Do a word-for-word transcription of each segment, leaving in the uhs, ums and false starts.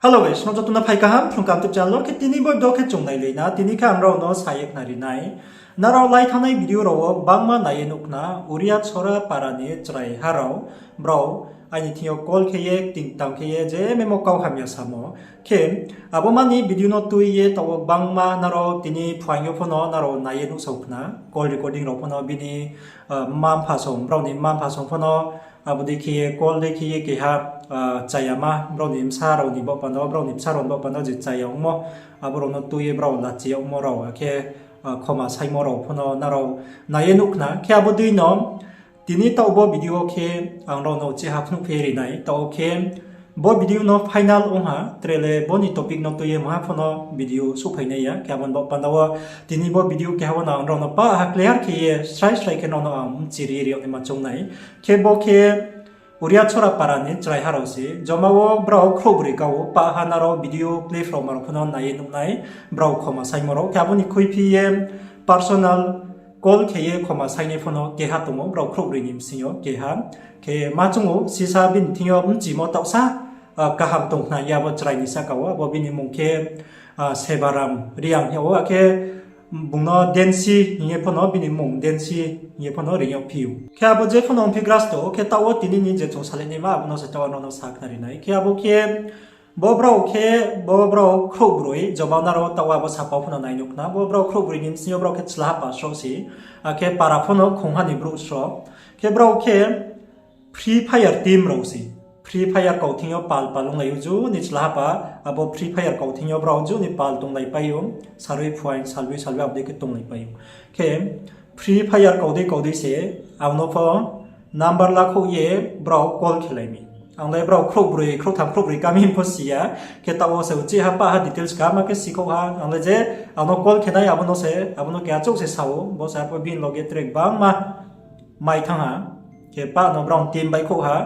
Hello guys, no joto no phai kaham Phrung Kaham YouTube channel wo. Khe tini bo video khe chung nailai na, tini khe ang nrao no sa ye khnari nai. Nrao lai thanngnai video rao wo gbangma nai ye nuh khna, Uriachora para ni chraiha rao, brao aini thing yo call khe ye, tingtang khe ye, je memo kau hamya samo. Khe abo mani video no tui ye taoh wo gbangma nrao tini phuaing yo pho no nrao nai ye nuhsao khna, call recording rao pho no bini mma-mpha song, brao ni mma-mpha song pho no abo dei khe ye call dei khe ye keha chayama, brao ni bsa rao ni baoh panda wo, brao ni bsa rao ni baoh panda wo je chaya ongmo, abo rao no tui ye brao lachi yagmo rao, akhe khoma saingmo rao pho no nrao nai ye nuh khna. Khe abo dei no tini taoh bo video wo khe ang nrao no chiha phnuh phi ri nai. Taoh wo khe bo video no final ong ha, tre le bo ni topic no tui ye maha pho no video souhphai nai ya. Khe abo ni baoh panda wo tini bo video keha wo no ang nrao no pah ha clear khe ye srai srai khe nrao no ang mchiri ri yag naima choung nai. Khe bo khe Uriachora para ni chraiha rao se, joma wo brao khrouhbroi kau, pah ha nrao video clip rao ma rao pho no nai ye nuh nai, brao khoma saingmo rao. Khe abo ni khuiphi ye personal call khe ye khoma saingnai pho no keha tong ou, brao khrouhbroi ni bsing yo keha. Khe ma choung ou, sisa bini thing yo mchimo taohsa kaham tong khna ya bo chrai ni sahka wo, abo bini mmung khe Sebaram Reang hing yag ou, akhe bung no Densi hing ye pho no, bini mmung Densi hing ye pho no reing yagphi ou. Khe abo je pho no ongphi grasto, khe taoh wo tini ni je chung salai naima abo no se taoh wo nrao no sa khnari nai. Khe abo khe bo brao khe, bo brao khrouhbroi, joma nrao taoh wo abo sapa wo pho no nai nuh khna, bo brao khrouhbroi ni bsing yo brao khe chlahapa sroh se, akhe para pho no khongha ni brouh sroh. Khe brao khe Free Fire team rao se. Free Fire kauthing yo pal pal onglai ou, ju ni chlahapa, abo Free Fire kauthing yo brao ju ni pal tonglaipai ou, sarui phuaing, salboi salboi abo dei khe tonglaipai ou. Khe Free Fire kau dei kau dei se, ang no pho number lakhouh ye brao call khelai mi. Ang le brao khrouhbroi, khrouhtham, khrouhbroi kami pho si ya. Khe taoh wo se uchih ha pah ha details kaham khe sikhouh ha. Ang le je ang no call khe nai abo no se, abo no keha chouh se sa ou, bo se arphuh bini loge tre gbangma mai thanng ha. Khe pah no brao team baihkhouh ha,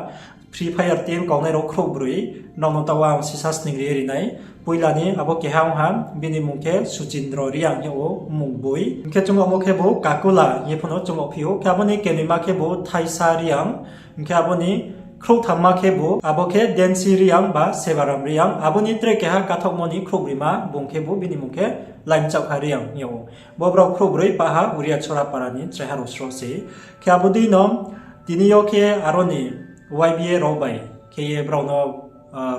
Free Fire team kaunai rao khrouhbroi, nrao no taoh wo ang sisa sning ri ye ri nai. Poila ni abo keha ong ha, bini mmung khe Suchindro Reang hing yag ou, mmung boi. Hing khe chung yagmo khebu Kakula hing ye pho no chung yagphi ou. Khe abo ni kenoima khebu Thaisa Reang. Hing khe abo ni khrouhthamma khebu, abo khe Densi Reang ba Sebaram Reang. Abo ni tre keha kathaohmo ni khrouhbroima bung khebu bini mmung khe Laimchaohha Reang hing yag ou. Bo brao khrouhbroi pah ha Uriachora para ni chraiha rao sroh se. Khe abo dei no tini yo khe aro ni Y B A rao bai khe ye brao no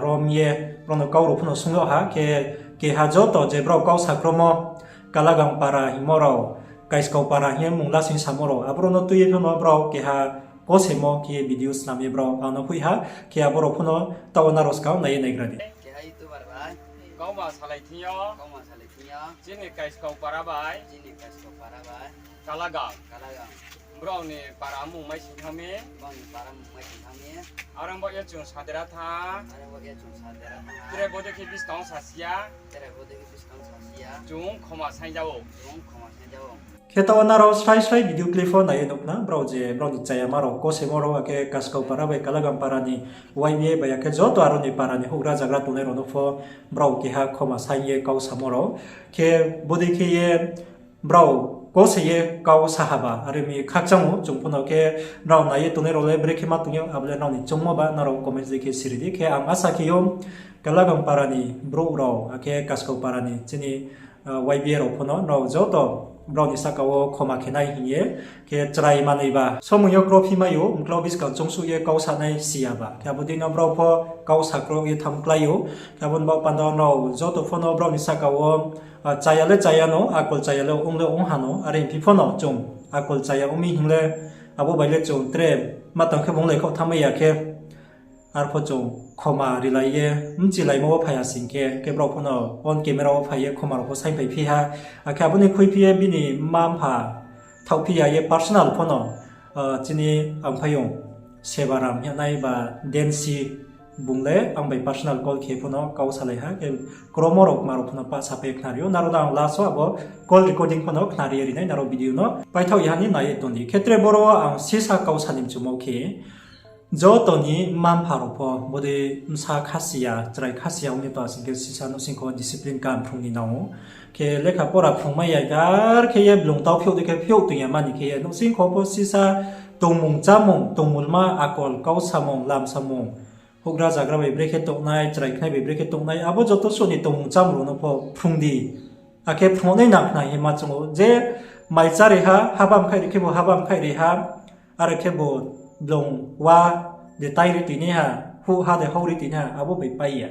rom ye, brao no kau rao pho no sung yag ha, khe keha joto je brao kau sakromo, Kalagang para hingmo rao, Kaiskau para hing ye mmung lasing samo rao, abo rao no tui ye pho no brao keha kosemo khe ye video snam ye brao ang no hoih ha, khe abo rao pho no taoh wo nrao skang nai ye naigra di. Keha YouTuber bai kauma salai thing yo, kauma salai thing yo, chini Kaiskau para bai, chini Kaiskau para bai, Kalagang, Kalagang, brao ni para mmung mai sing thanng mi, brao ni para mmung mai sing thanng mi. Aro bo ye chung sadera tha, aro bo ye chung sadera tha. Tre bodei khe buskang wo sasi ya, tre bodei khe buskang wo sasi ya. Chung khoma saing ja ou, chung khoma saing ja ou. Khe taoh wo nrao srai srai video clip wo nai ye nuh khna, brao je brao ni chayama rao, kosemo rao, akhe Kaiskau para bai Kalagang para ni Y B A bai, akhe joto aro ni para ni houhgra zagra tongnai rao no pho brao keha khoma saing ye kau samo rao. Khe bodei khe ye brao kose ye kau sa haba, are mi khakchang ou, chung pho no khe nrao nai ye tongnai rao le brekhe ma tong yo, abo le nrao ni choungmo ba nrao comment dei khe siri di. Khe ang asa khe ou, Kalagang para ni brouh rao, akhe Kaiskau para ni chini Y B A rao pho no nrao joto brao ni sahka wo khoma khe nai hing ye, khe chrai manoi ba somoi yo krophi mai ou, mklau buskang choungsuh ye kau sanai si ya ba. Khe abo dei no brao pho kau sakro ye thanng klái ou. Khe abo ni baoh panda wo nrao joto pho no brao ni sahka wo chaya le chaya no, akol chaya le ong le ong ha no, are hingphi pho no chung akol chaya ong mi hing le, abo bai le chung tre ma tang khe bung lai khaoh thanngmai ya khe, arpho chung khoma rilai ye, mchilaimo wo phai ha sing khe, khe brao pho no on camera wo phai ye khoma rao pho saingphaiphi ha. Akhe abo ni khuiphi ye bini mma-mpha thaohphi ya ye personal pho no chini amphaiyong Sebaram hing yagnai ba Densi, bung le ang bai personal call khe pho no kau salai ha, khe kromo rao kma rao pho no pah sapai khnari ou. Nrao no ang last wo abo call recording pho no khnari ye ri nai, nrao video no paithaoh ya ha ni nai ye tong di. Khe tre boro wo ang sisa kau sa ni mchumo khe, joto ni mma-mpha rao pho bodei bsa khasi ya, chrai khasi ya ong ye tong sing khe sisa nouhsingkho discipline kaham phrung ni nang ou. Khe lekha pora phrungmai ya gar khe ye blung tau phiouh dei khe phiouh tong ya mani khe ye nouhsingkho pho sisa tongmung chámung, tongmulma, akol, kau samung, lam samung, Houhgra zagra bai brekhe tongnai, chrai khnai bai brekhe tongnai, abo joto suh ni tongmung chámung rao no pho phrung di. Akhe phrungnai nang khna hing ye ma chung ou. Je mai chári ha, habam khaih ri khe bo habam khaih ri ha, are khe bo blong wa de tai ri tuinai ha, huh ha de hau ri tuinai ha, abo bai pai ya.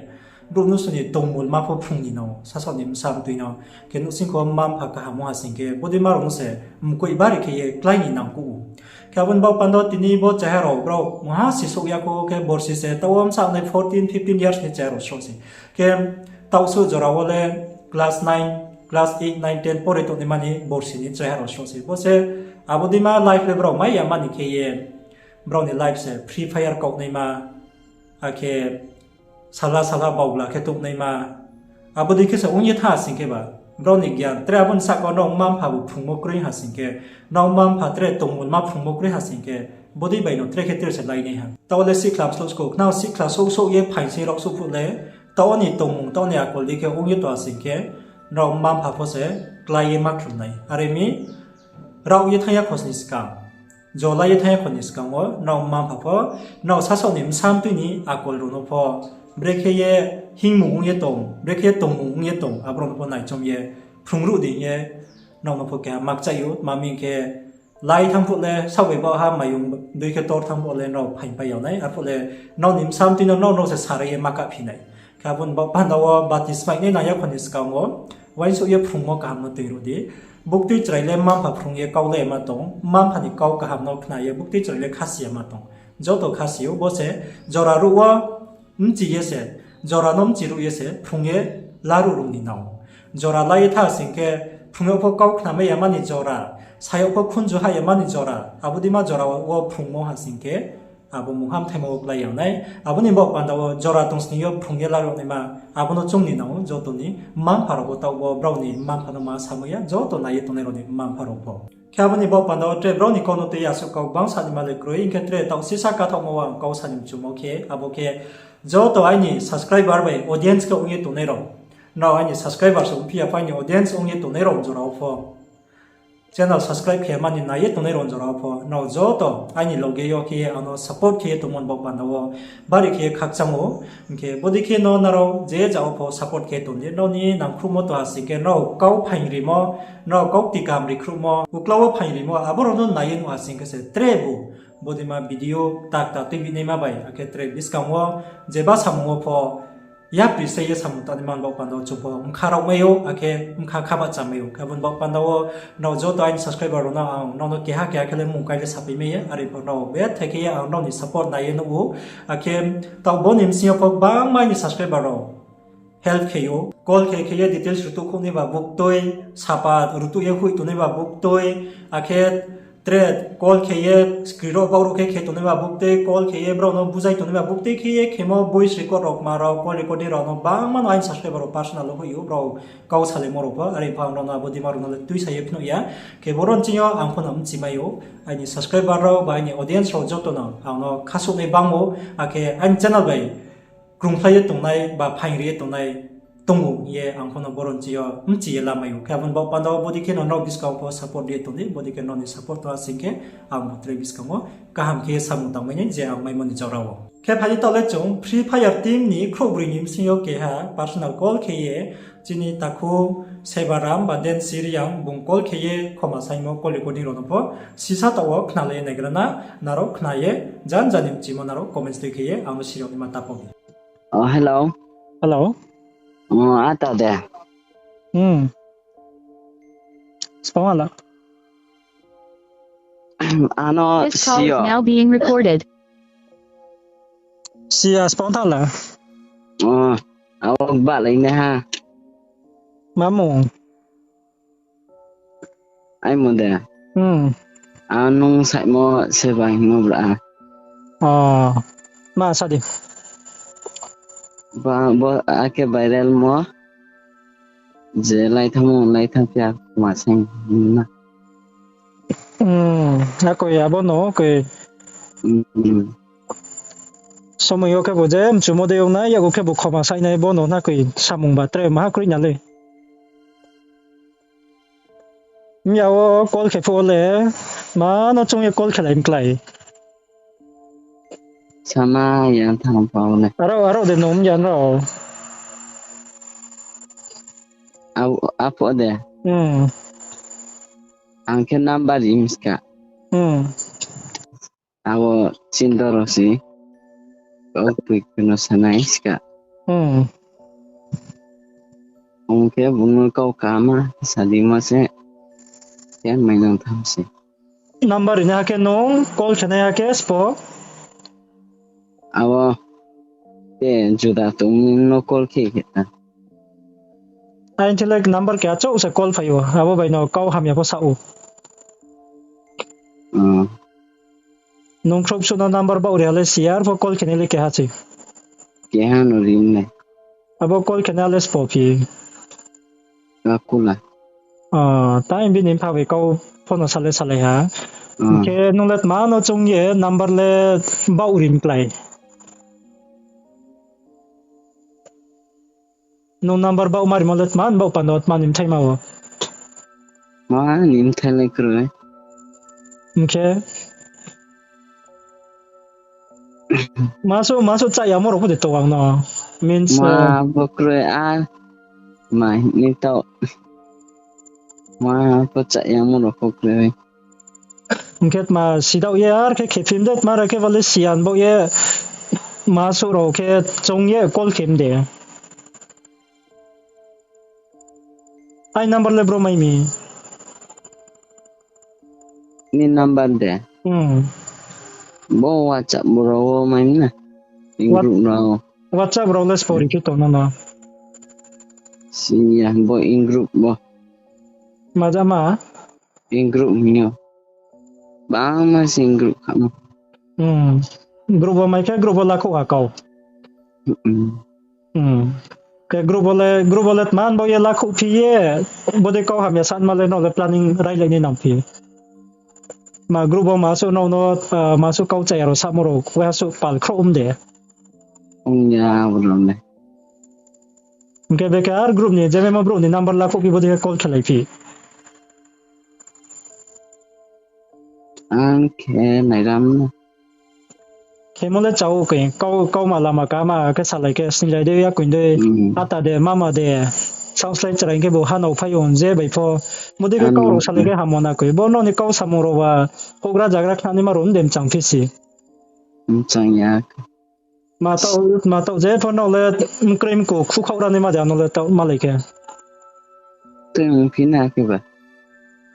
Brouh no suh ni tongmung ma pho phrung ni nang ou, sasaoh ni bsa mtui no. Khe nouhsingkho mma-mpha kaham ong ha sing khe, bodei ma rao no se mkoih bari khe ye klái ni nangkuh ou. Khe abo ni baoh panda wo tini bo cheha rao brao mungha sisouh ya kho khe borsi se, taoh wo bsa nai fourteen, fifteen years ni cheha rao sroh se. Khe taoh suh jora wo le class nine, class eight, nine, ten pore tongnaima ni borsi ni cheha rao sroh se. Bo se abo dei ma life le brao mai ya mani khe ye, brao ni life se Free Fire kaohnaima, akhe sala sala baula khe tongnaima, abo dei khe se ong ye thanng ha sing khe ba, brao ni gyan tre abo ni sahka wo nrao mma-mpha bo phrungmo kroi ha sing khe, nrao mma-mpha tre tongmung ma phrungmo kroi ha sing khe, bodei bai no tre khe tre se lainai ha. Taoh le sihkhla slouh skou, khnao sihkhla souh souh ye phaing sing rao souh phuh le, taoh ni tongmung, taoh ni akol dei khe ong ye tong ha sing khe, nrao mma-mpha pho se klái ye ma khlum nai. Are mi, rao ye thanng ya kho ni skang, jo la ye thanng ya kho ni skang wo, nrao mma-mpha pho, nrao sasaoh ni bsa mtui ni akol rao no pho, brekhe ye hingmung ong ye tong, brekhe ye tongmung ong ye tong, abo rao no pho naichom ye phrung ruh di hing ye, nrao no pho keha ma kchaih ou, tma hing khe, lai thanng phuh le saoh bai baoh ha maiyong dei khe tor thanng phuh le nrao phaingpai yag nai, arphuh le nrao ni bsa mtui no nrao, nrao se sarai ye ma kahphi nai. Khe abo ni baoh panda wo bati smaihnai nang ya kho ni skang wo, uaingsouh ye phrungmo kaham no tui ruh di. Buktui chrai le mma-mpha phrung ye kau le ma tong, mma-mpha ni kau kaham no khna ye buktui chrai le khasi ya ma tong. Joto khasi ou, bo se jora ruh wo mchi ye se, jora no mchi ruh ye se phrung ye laruh ruh ni nang ou. Jora la ye thanng ha sing khe, phrung yag pho kau khnamai ya mani jora, sa yag pho khunju ha ya mani jora, abo dei ma jora wo phrungmo ha sing khe, abo mungha mthaima wo klái yag nai. Abo ni baoh panda wo jora tongsning yo phrung ye laruh naima, abo no choung ni nang ou joto ni mma-mpha rao pho. Taoh bo brao ni mma-mpha no ma samai ya, joto nai ye tongnai rao ni mma-mpha rao pho. Khe abo ni baoh panda wo tre brao ni kau no tui ye asuh kau gbang sa ni ma le kroi, hing khe tre taoh sisa kathaohmo wo ang kau sa ni mchumo khe, abo khe joto aini subscriber bai audience khe ong ye tongnai rao, nrao aini subscriber se ongphi ya pho, aini audience ong ye tongnai rao jora wo pho, channel subscribe khe mani nai ye tongnai rao jora wo pho, nrao joto aini loge yo khe ye ang no support khe ye tongmo ni baoh panda wo bari khe ye khakchang ou. Hing khe bodei khe no nrao je ja wo pho support khe tong di, nrao ni nangkhruhmo tong ha sing khe, nrao kau phaing rimo, nrao kau kti kaham rikhruhmo, uklau wo phaing rimo, abo rao no nai ye nuh ha sing khe se tre bu, bodei ma video kta kta tuibi naima bai, akhe tre buskang wo jeba samung wo pho yapri se ye samung tangnaima ni baoh panda wo chung pho bkha raomai ou, akhe bkha kha bahchamai ou. Khe abo ni baoh panda wo nrao joto aini subscriber rao no ang nrao no keha keha khe le mung kai le sapai mai ya, are pho nrao bethai khe ye ang nrao ni support nai ye nuh ou. Akhe taoh bo ni bsing yo pho gbangma aini subscriber rao help khe ou. Call khe khe ye details rutuh khouhnai ba buktui, sapa rutuh ye hoih tongnai ba buktui, akhe tre call khe ye screen rao bauruh khe khe tongnai ba buktui, call khe ye brao no buzai tongnai ba buktui khe ye khemo voice record rao kma rao, call recording rao no gbangma no aini subscriber rao personal wo hoih ou, brao kau salaimo rao pho, are pho ang nrao no abo dei ma rao no le tuisa ye phnuh ya. Khe boro ni ching yo ang pho no mchimai ou, aini subscriber rao ba aini audience rao joto no ang no khasouhnai bang ou, akhe aini channel bai krungphlai ye tongnai ba phaing ri ye tongnai tong ou hing ye ang pho no boro ni ching yo mchi ye lamai ou. Khe abo ni baoh panda wo bodei khe no nrao buskang pho support ri ye tong di, bodei khe nrao ni support tong ha sing khe ang bo tre buskang wo kaham khe ye samung tangmai nai je ang maimo ni jora wo. Khe phai di taoh le chung Free Fire team ni khrouhbroi ni bsing yo keha personal call khe ye chini takhu Sebaram ba Densi Reang bung call khe ye khoma saingmo call recording rao no pho sisa taoh wo khnalai ye naigra na, nrao khna ye jan jan ni mchimo nrao comments tui khe ye ang no siri yag naima ta pho di. Oh, hello. Hello. Oh, ata de. Hmm. Spong hala. Ano This call is sio. Now being recorded. Sia spong thala. Oh, awak ba lai ne ha. Mamung. Ai mo de. Hmm. Anung saimo se ba hingmo bra. Oh. Ma sa di. Ba, bo, ake viral mo. Je lai thamo, lai thang pia, ma seng na. Hmm, akoi abo no, koi. Hmm. Somoi yo khe bo je mchumo de yong nai, yago khe bo khoma sai nai, bo no na koi samung ba tre maha kroi na le. Mya wo call khe pho le, ma no chung ye call khe lai mklai. Sama ya thanng pha le. Aro, aro de nom ya ro. Abo, apo de. Hmm. Ang khe number ri mi ska. Hmm. Abo chindoro si. Kau tui kuno sanai ska. Hmm. Ong khe bung no kau kama sadi ma se. Khe mai nang tham se. Number ri na khe nung call khe nai ha khe spo. Abo. Te juda tong no call khe khe ta. Aini thilai number keha chouh se call phai ou, abo bai no kau hamya pho sa ou. Hmm. Nung khrouh suh no number baoh ri ha le si ya, arpho call khe nai le keha se. Keha no ri nai. Abo call khe nai le spo phi. Akula. Ah, tai bini mpha bai kau phone no salai salai ha. Hmm. Khe nung le tma no choung ye number le baoh ri mklái. Nung number baoh mari mo le tma baoh pando tma ni mthai ma wo. Ma ni mthai le kroi. Hing khe. Masu, masu chaya mo rao pho de to ang no. Means, ma eh, bo kroi a. Ma ni tau. Ma bo chaya mo rao pho kroi. Hing khe tma sidao ye ar khe khe phim de tma ra khe bale siyan baoh ye masu rao khe choung ye call khem de. Ai number le bro mai mi. Ni number de. Hmm. Bo WhatsApp bro wo mai mi na. In What-, group rao. WhatsApp rao le spori khe tong no no. Siya bo in group bo. Maja ma? In group hing yo. Bangma se in group kha mo. Hmm. Group bo mai khe group bo lakhouh ha kau. Hmm. Hmm. Khe group bo le, group bo le tma bo ye lakhouh phi ye, bodei kau hamya sanma le no le planning railai ni nang phi. Ma group bo masu no no, ah, masu kau chaya rao samo rao, waiha suh pal khrouh om de. Ong ya, abo rao le. Hing khe bekhe ar group ni, je memo brouh ni number lakhouh phi bodei khe call khelai phi. Ang khe nairam no. Khemo le chao khe, kau, kauma lama kama khe salai khe sninglai de, yakoing de, hmm, ata de, mama de, saohslái chrai khe bo hanao phai ong je bai pho. Bodei khe kau rao salai khe hamo na koi. Bo no ni kau samung rao ba, houhgra jagra khnanaima rao de mchang phi si. Mchang ya. Ma taoh, ma taoh je pho no le, mkroi mku khukhaoh ra naima de ano le taoh malai khe. Tei ongphi na khe ba.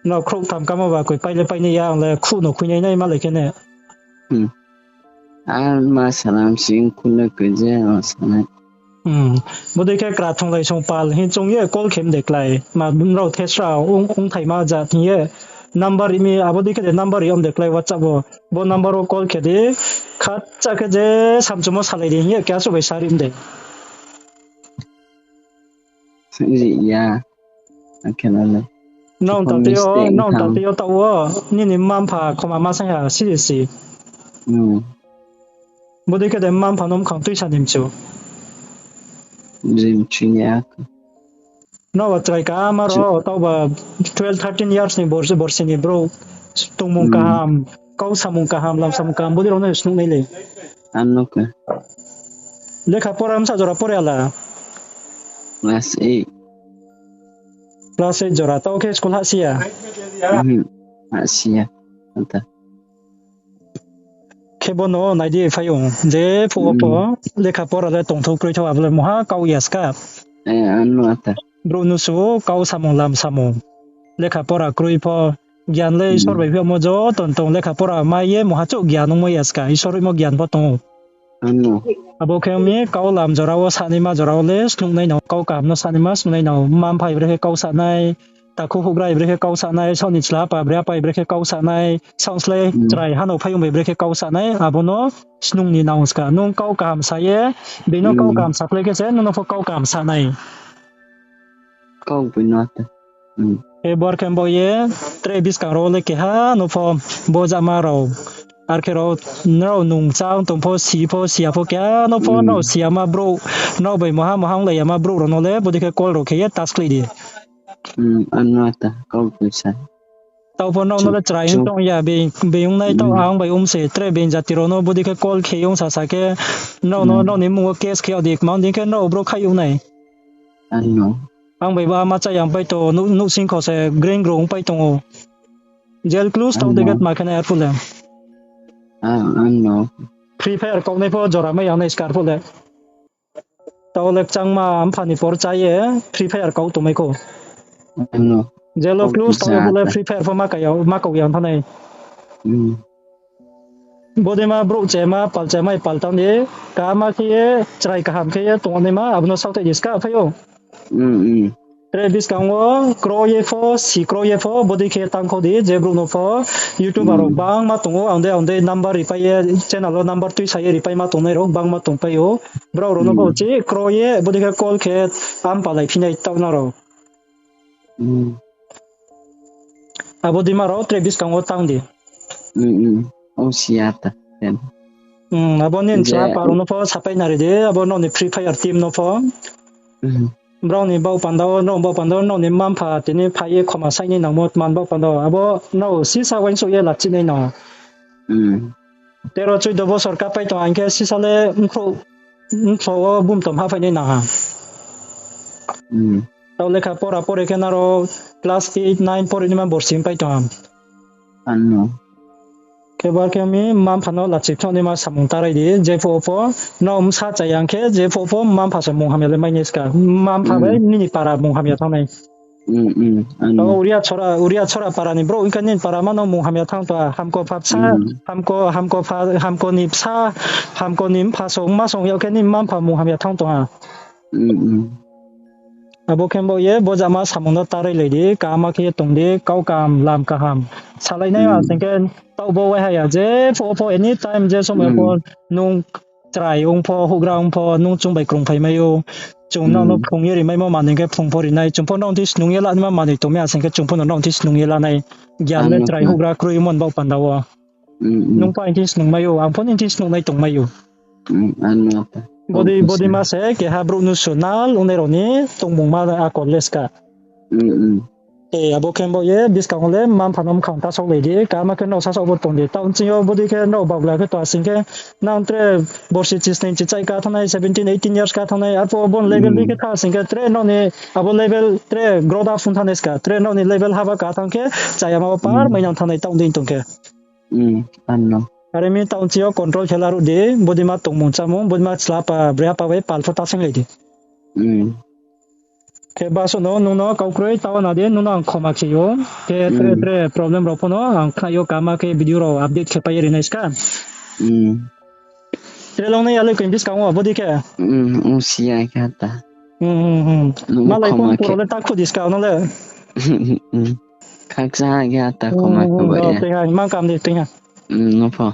No khrouh tham kamo ba koi pai le pai nai ya, ang le khuh no khuinai nai malai khe ne. Hmm. Ar ma salam sing khun le koi je, o sanai. Hmm. Bodei khe kra thonglai song pal hing choung ye call khem de klái. Ma nrao thesra ong, ongthaima jat hing ye. Number ri mi, abo dei khe de number ri om de klái WhatsApp wo. Bo number wo call khe di. Khatcha khe je samchumo salai di hing ye, keha suh bai sa ri de. Ri ya. Akhe no le. Nrao tatei yo, nrao tatei yo taoh wo, nini mma mpha khoma ma saing ha, si si. Hmm. Bodei khe de mma mpha no mkhang tuisa ni mchu. Ri mchu ya. Nrao ba chrai kama rao, taoh ba twelve, thirteen years ni borsi, borsi ni brouh. Tongmung kaham, kau samung kaham, lam samung kaham, bodei rao no snuh nai le. Ano khe. Lekha pora bsa jora pore ala? Class eight. Class eight jora, taoh khe school hahsi ya? Hahsi ya. Ata. Khe bo no nai di phai ong. Je phuh wo pho, lekha pora le tongthou kroi thou abo le mungha kau ya ska. Brouh nusu kau samung lam samung. Lekha pora kroi pho, gian le Isor bai phi yagmo joto no tong, lekha pora mai ye mungha chouh gian ongmo ya ska, Isor hoihmo gian pho tong ou. Abo khe ong mi, kau lam jora wo sanaima jora wo le snuhnai nang, kau kaham no sanaima snuhnai nang, mma mpha bai brekhe kau sanai, takhu houhgra bai brekhe kau sanai, saoh ni chla apa bre apa bai brekhe kau sanai, saoh slái chrai hanao phaiyong bai brekhe kau sanai, abo no snung ni nang ska. Nung kau kaham sa ye, bini kau kaham sakhlai khe se nung no pho kau kaham sanai. Khe bor khe bo ye, tre buskang rao le keha no pho bo jama rao. Ar khe rao, nrao nung chá ong tong pho, si pho, si ya pho, keha no pho nrao si yama brouh, nrao bai moha moha onglai yama brouh rao no le bodei khe call rao khe ye ta skhlai di. Ano ata, kau khe sa. Taoh pho nrao no le chrai ong tong ya, being ong nai taoh ang bai ong se, tre being jati rao no bodei khe call khe ong sasa khe, nrao no nrao ni mmung wo case khe yag di, kma ong di khe nrao brouh khaih ong nai. Ang bai ba ma chá ya ongpai tong, nouh, nouhsing kho se greng grong ongpai tong ou. Jail close tao de get ma khe nai arphuh le. Free Fire kau nai pho jora mai ya nai skar phuh le. Tao le kchangma mpha ni por chá ye Free Fire kau tongmai khou. Jail wo close tao ye bo le Free Fire pho ma kau ya, ma kau ya ong thanng nai. Bodei ma brouh chema, pal chema, pal tang di, kaham khe ye, chrai kaham khe ye tongnaima, abo no saohthaih di ska phai ou. Tre buskang wo kro ye pho, si kro ye pho, bodei khe tangkhou di, je brouh no pho, YouTuber rao bangma tong ou, ang de, ang de number ripai ye, channel wo number tuisa ye ripaima tongnai rao bangma tongpai ou. Brao rao no pho chi kro ye, bodei khe call khe, am palai phinai taoh na rao. Abo dei ma rao tre buskang wo tang di. Abo nini chla pa rao no pho sapai nari di, abo nrao ni Free Fire team no pho. Brao ni baoh panda wo, nrao baoh panda wo, nrao ni mma mpha tini phai ye khoma saing ni nangmo tma ni baoh panda wo. Abo nrao sisa uaingsouh ye lachi nai no. Tero chuido bosor kapai tong hing khe sisa le bkhrouh wo bumtom haphai nai nang ha. Tao lekha pora pore khe nrao class eight, nine pore naima borsi pai tong ha. Khe bar khe mi mma mpha no lachi phnuh naima samung tarai di, jephuh pho nrao bsa chaya hing khe, jephuh pho mma mpha se mung hamya le mai nai ska. Mma mpha bai nini para mung hamya thanng nai. Tao uria chora, uria chora para ni brouh ong khe nini para ma no mung hamya thanng tong ha, hamko pha bsa, hamko, hamko pha, hamko ni bsa, hamko ni mpha song, mma song yag khe nini mma mpha mung hamya thanng tong ha. Abo khe bo ye, bo jama samung no tarai lai di, kaham khe ye tong di, kau kaham, lam kaham. Salai nai asing khe, taoh bo waiha ya, jephuh pho, anytime, je somoi pho, nung chrai ong pho, houhgra ong pho, nung chung bai krungphai mai ou. Chung nrao no phrung ye rimaimo manoi khe phrung pho ri nai, chung pho nrao ni thing snung ye lanaima manoi tong mi asing khe chung pho no nrao ni thing snung ye la nai. Gian le chrai houhgra kroi mon baoh panda wo. Nung pho aini thing snung mai ou, ang pho nini thing snung nai tong mai ou. Bodei, bodei ma se keha brouh no sunal ongnai rao ni tongmung ma akol le ska. Abo khe bo ye buskang wo le mma mpha no mkhang ta saohlai di, kaham khe nrao sasaoh bo tong di. Taoh nching yo bodei khe nrao baohla khe to asing khe nang tre borsi chisning chichai ka thanngnai, seventeen, eighteen years ka thanngnai, arphuh bo level dei khe tha asing khe tre nrao ni abo level tre growth up ong thanngnai ska, tre nrao ni level haba ka thanng khe chayama wo par mai nang thanngnai taoh dei tong khe. Are mi taoh nching yo control khe la ruh di, bodei ma tongmung chámung, bodei ma chla pa, bre apa bai pal pho ta sainglai di. Khe basuh no nung no kau kroi taoh na di, nung no ang khoma khe ou. Khe tre tre problem rao pho no ang khnai yo kaham khe video rao update khe pai ye ri nai ska. Tre long nai ya le koi buskang wo, bodei khe. Malai phone pura le ta khu di ska no le. Khakchang ha khe ata khoma khe ba ye. Tei ha, mang kam di, tei ha. No pho.